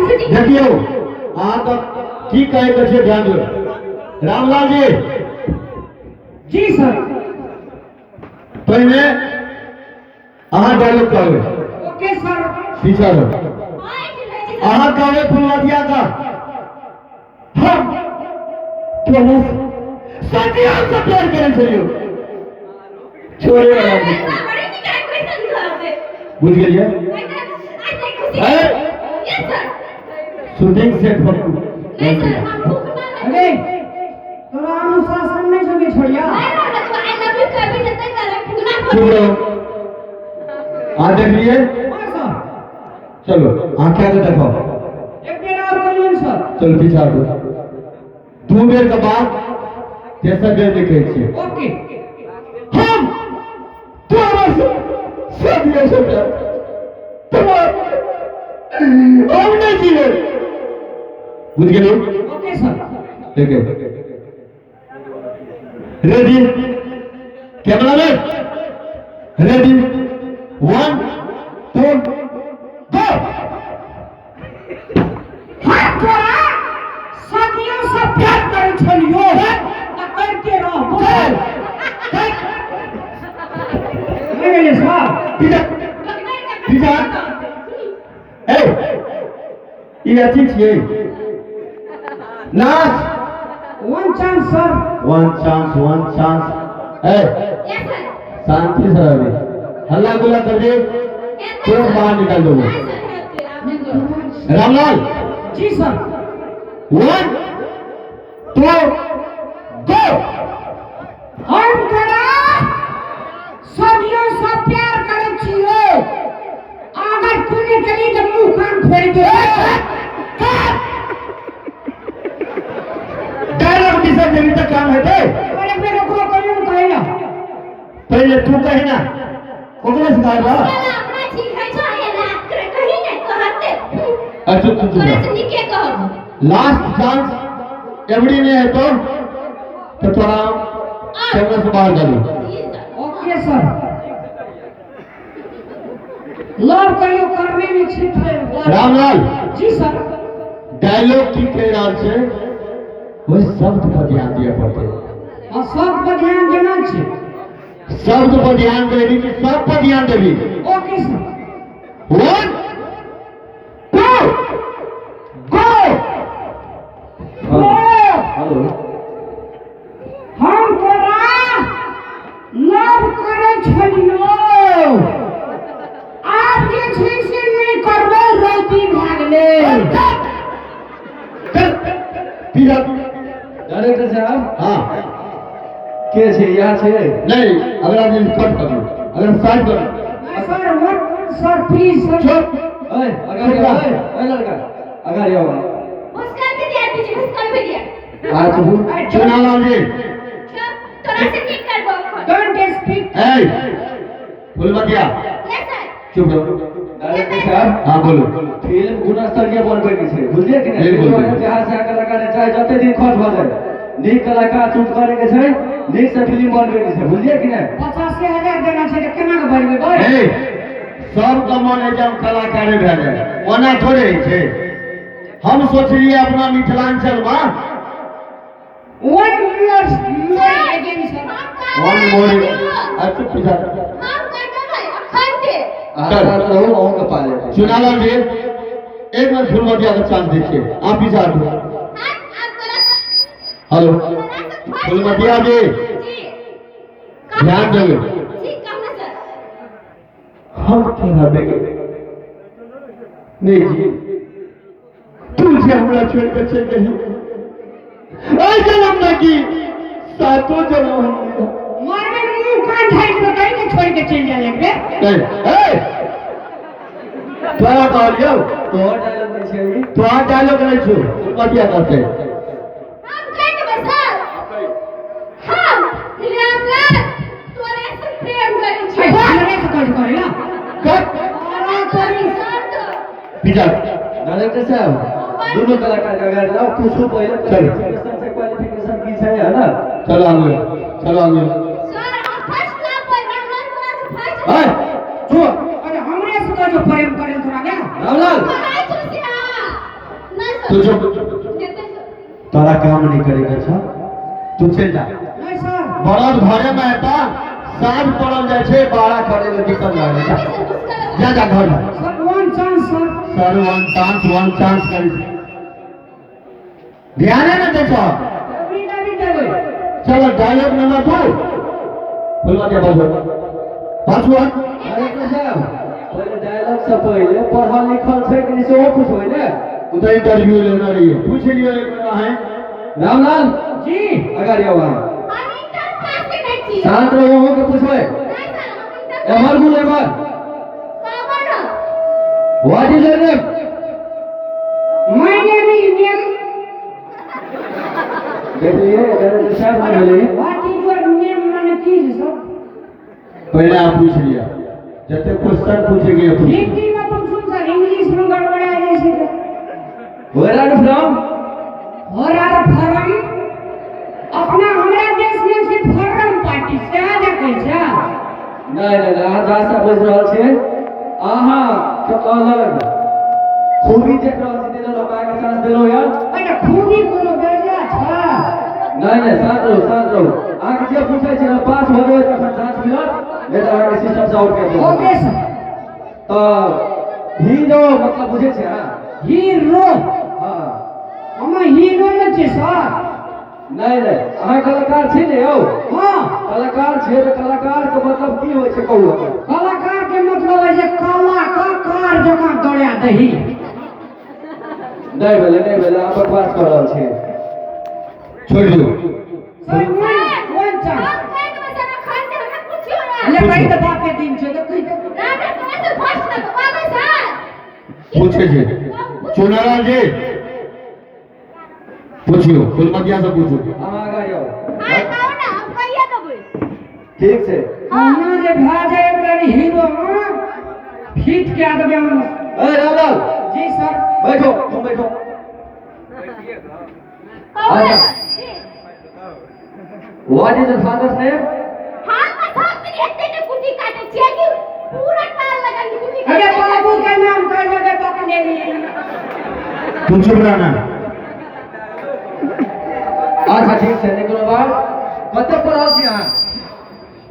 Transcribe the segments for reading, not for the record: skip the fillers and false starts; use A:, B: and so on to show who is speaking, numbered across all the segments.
A: Shooting.
B: देखियौ अहाँ तऽ की कहै के छै ध्यान दियौ। रामलाल जी।
C: जी सर।
B: पहिने अहाँ डायलॉग कहबै।
C: Okay sir.
B: पीछा रहो। अहाँ कहबै फुलवतिया का हम तोरा सदियों से प्यार करै छलियौ, छोड़े वाला नहीं। बुझ गेलियै? शूटिंग सेट पर
C: अरे तोरा अनुशासन नहीं छौ के छोड़िया।
B: चुप रहो। अहाँ देख लिए?
C: हाँ सर।
B: चलो अहाँ क्या के देखो।
C: एक बेर और कहियौ सर।
B: चलो पीछा हटू। 2 बेर के बाद तेसर बेर लिखै छियै।
C: ओके।
B: हम तोरा से सदियों से प्यार तुम्हारा हम नहीं जीवे। बुझ गेलियै?
C: Okay sir.
B: देखियौ रेडी कैमरामैन रेडी 1 2 गो।
C: हम तोरा सदियों से प्यार करै छलियौ आ करते रहबो। नहि गेलियै सर?
B: पीछा पीछा। ए ई अथी छियै नाच।
C: 1 chance sir.
B: 1 chance, 1 chance. ए शांति से रहिए, हल्ला गुल्ला कर दे तुरंत बाहर निकाल दोगे। रामलाल
C: जी सर।
B: 1 2 गो।
C: हम तोरा सदियों से प्यार करै छियौ, अगर तू नहि केली तऽ मुँह कान फोड़ि देबौ।
B: डायलॉग बिसरि जेबही तऽ काम हेतै।
C: और एक बेर ओकरो कहियौ ने, कहै ला।
B: पहिले तू कही ना, ओकरे से कहबा। अच्छा तू चुप रह। लास्ट चांस एवरी नहीं है तो तोरा कैमरा से बाहर डालू।
C: Okay sir. लव कहियो करबे नहि छी फेर।
B: रामलाल
C: जी सर।
B: डायलॉग की कहि रहल छै ओहि शब्द पर ध्यान दिअ पड़तै।
C: हाँ, शब्द पर ध्यान देना छै।
B: शब्द पर ध्यान देबी कि सब पर ध्यान देबी?
C: Okay sir.
B: 1 2 गो।
D: हेलो।
C: हम तोरा लव करै छलियौ, आब जे छै से नहि करबै, रौदी भए गेलै।
B: पीछा।
D: डायरेक्टर साहब।
B: हाँ।
D: के छै यहाँ छै?
B: नहीं, अगला दिन कट कर दो, अगर साइड कर।
C: नहीं sir, what sir, please sir.
B: चुप।
D: ओए अगाडि आऊ, ओए ओए लड़का अगाडि आऊ।
B: आज चुनालाल जी।
C: Don't speak.
B: ए फुलमतिया चुप रहो।
D: डायरेक्टर साहब।
B: हाँ बोलो।
D: फिल्म गुणस्तरीय बनबै के छै, बुझलियै कि नहि?
B: बिल्कुल।
D: जहाँ से कलाकार चाहे जते दिन खर्च भऽ जाए, नीक कलाकार चूज करे के छै, नीक से फिल्म बनबै के छै, बुझलियै कि नहि?
C: 85,000 देना छै तऽ केना के बनबै?
B: ए सबके मन है जे हम कलाकारे भए जाए, ओना थोड़े होइ छै। हम सोचलियै अपना मिथिलांचल में
C: 1 more again sir.
B: 1 more. अच्छा पीछा।
D: अहाँ साथ रहू, अहूँके पा लेतै।
B: चुनालाल जी एक मिनट फुलमतिया के चांस देखिए, आप पीछा हटो। हेलो फुलमतिया जी ध्यान देंगे। हम तोरा बेगे नहीं जी, तू जे हमरा छोड़ के चल गई, ऐ जन्म ना की सातों जन्म हम नहीं।
C: मारबे मुंह कान झाड़ि देबै, कहीं के छोड़ के चलि जाय लगबे।
B: नहीं, ए तोरा कहलियौ।
D: तोहर डायलॉग नहि छै ई।
B: तोहर डायलॉग नहीं छौ, फुलमतिया कहतै।
C: हमरे से कह करे ना।
B: कट।
C: अरे तोरी।
B: पीछा।
D: डायरेक्टर साहब दोनों कलाकार के अगाडि लाओ, पूछू पहिले
B: चलो।
D: क्वालिफिकेशन से क्वालिफिकेशन की छै, है ना?
B: चलो आगे, चलो आगे। ए चुप।
C: अरे हमरे से कह जो प्रेम करे तोरा के।
D: रामलाल।
B: तू चुप। तोरा काम नहीं करेगा छा, तू चल जा।
C: नहीं सर।
B: बड़द घरे में आता साँझ पड़ल जाइ छै, बाड़ा करे ले दिक्कत लागे। जा जा जा घर जा।
C: Sir one chance sir.
B: Sir one chance, one chance करी ध्यान ने दे छो।
C: अभी नहीं देबै।
B: चलो डायलॉग नंबर 2 बोलवा दे बाजू बाजू।
D: डायरेक्टर साहब, पहिले डायलॉग से पहिले पढ़ल लिखल छै कि नहि से ओ पूछबै ने।
B: उधर इंटरव्यू लेना रही है, पूछ लियो एक बार है।
D: रामलाल
C: जी।
D: अगर यौ अहाँ शांत रहू, अहूँ के पूछबै। एमहर घुम एमहर। What is your name?
C: My name is name.
D: देखलिए डायरेक्टर साहब नहि भेलै।
C: What is your name माने की छै सर?
B: पहले आप पूछ लिया, जते क्वेश्चन पूछेंगे पूछ।
C: हिंदी में पूछू सर, इंग्लिश में गड़बड़ा जाइ छै तऽ।
D: Where are you from?
C: होरार फरम अपना हमरा देश में छै फरम पार्टी से जा कहै छै।
D: नहि नहि नहि, अहाँ जहाँ से बुझि रहल छियै अहाँ के अलग खूबी देख रहल छी, ताहि लेल हम अहाँके चांस देलहुँ यार।
C: अरे खूबी कोनो बेजा छै?
D: नहि नहि, शांत रहू शांत रहू। अहाँके जे पूछै छी अगर पास भऽ जेबै तखन चांस मिलत, नहि तऽ अहाँके सिस्टम से आउट कर देब।
C: Okay sir.
D: तऽ हीरो मतलब बुझै छियै अहाँ?
C: हीरो।
D: हँ।
C: हम हीरो नहि छियै सर।
D: नहि नहि, अहाँ कलाकार छी ने यौ?
C: हँ।
D: कलाकार छियै तऽ कलाकार के मतलब की होइ छै कहू हमरा।
C: कलाकार के मतलब है जे कला का कार जकाँ दौड़ा दही।
D: नहि भेलै नहि भेलै, अहाँ बकवास कऽ रहल छियै।
B: छोड़ दियो।
C: सर वन वन चांस। ले कहि दे, बाप के दिन छै तऽ कहि दे।
B: पूछे छे चुनालाल जी, पूछियो फुलमतिया से पूछो।
D: अहाँ आगाँ आउ। ठीक छै।
C: अहाँ जे भए जाय बड़ी हीरो फिट कए देबै हम।
D: ए रामलाल।
C: जी सर।
D: बैठो तुम बैठो। What is your father's name?
C: अरे बाबू के नाम कह दे पकड़े लिए।
B: तू चुप रहना।
D: अच्छा ठीक छै, नहि कोनो बात। कते पढ़ल छी अहाँ?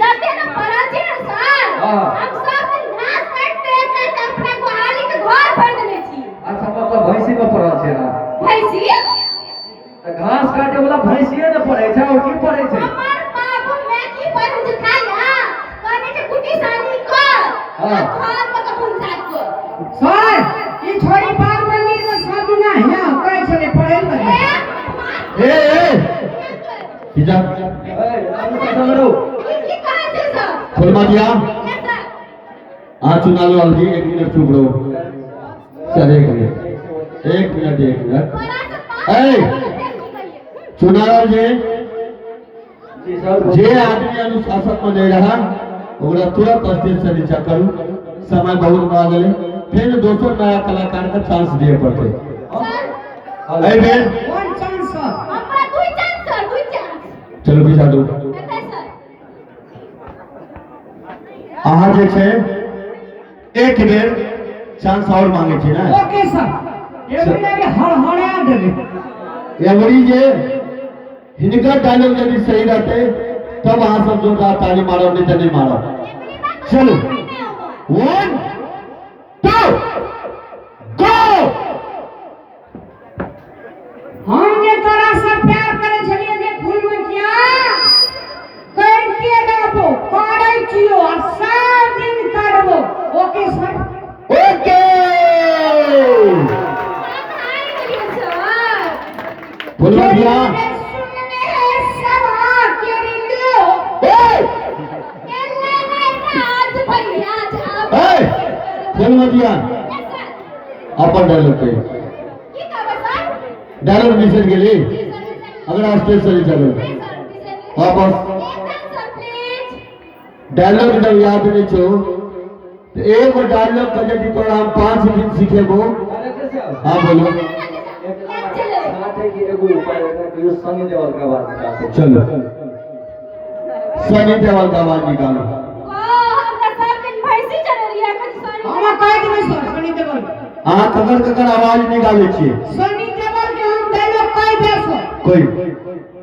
A: जते न पढ़ल छी ने सर,
D: हाँ।
A: हम सब दिन घास काटते काटते अपना गोहाली के घर भर देने छी।
D: अच्छा, मतलब भैंसी में पढ़ल छी अहाँ?
A: भैंसी?
D: तऽ घास काटे वाला भैंसिए ने पढ़ै छै, और की पढ़ै छै?
A: हमर बाबू मैं की पढ़ू जे खाई हां कहने छै कुटी सानी कर।
D: हाँ।
A: आ घर पर के भुनसा कर।
C: सर ई छोरी बाल मंदिर में सब दिना हिया कहै छलै पढ़ै लए।
A: ए
B: ए ए पिजा।
D: ए अनुशासन रहू।
A: की कहै छै सर?
B: फुलमतिया।
A: Yes sir.
B: हाँ चुनालाल जी एक मिनट चुप रहो सर, एक मिनट एक मिनट एक मिनट।
A: बड़ा से पास
B: ए चुनालाल जी।
D: जी सर।
B: जे आदमी अनुशासन में नहीं रहा ओकरा तुरंत स्टेज से नीचा करू, समय बहुत भऽ गेलै, फिर दोसर नया कलाकार के चांस दिए पड़ते।
A: सर
B: एहि बेर
C: वन चांस सर।
A: हमरा दुई चांस सर, दुई चांस।
B: चलू पीछा दू।
A: कतै सर?
B: अहाँ जे छै एक बेर चांस और मांगे छी ने?
C: ओके सर, एबरी लगे हड़हड़ा देबै।
B: एवरी जे हिनकर डायलॉग यदि सही रहते तब अहाँ सब जोरदार ताली मारब, नहीं तो नहीं मारब। चलो 1 2 गो।
C: हम जे तोरा से प्यार करै छलियै जे फूलमतिया करिते रहबो, करै छियो आ सब दिन करबो। Okay sir.
B: Okay. Phulmatiya. ए ए फुलमतिया अपन डायलॉग के डायलॉग बिसरि गेली, अगर स्टेज से नीचा करू वापस। डायलॉग जब याद नहीं छो तो एगो डायलॉग के यदि तोरा हम 5 दिन सिखेबो।
D: डायरेक्टर साहब।
B: हाँ बोलो।
D: साथे कि एगो उपाय एकरा कहियो सनी देओल के आवाज निकालते।
B: चलो सनी देओल का आवाज निकालो।
C: हम कहि देबै सर सनी देओल।
B: अहाँ ककर ककर आवाज निकालै छियै?
C: सनी देओल। बेसो।
B: कहियो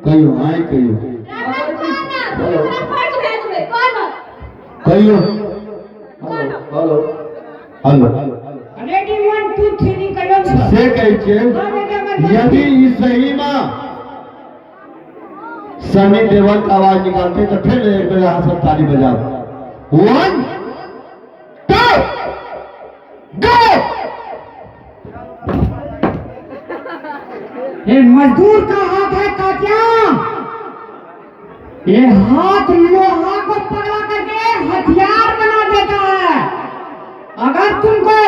B: कहियो आइ कहियो।
A: राघव कहना, तोरा फर्ज भए जेबै, कहना।
B: कहियो।
D: Hello hello
B: hello.
C: Ready 1 2 3 कहियो ने।
B: से कहै छियै, यदि ई सही में सनी देओल का आवाज निकालते तो फिर एक बेर अहाँ सब ताली बजाओ। 1 2 गो।
C: ये मजदूर का हाथ है काटिया, ये हाथ लोहा को पकड़ा करके हथियार बना देता है। अगर तुमको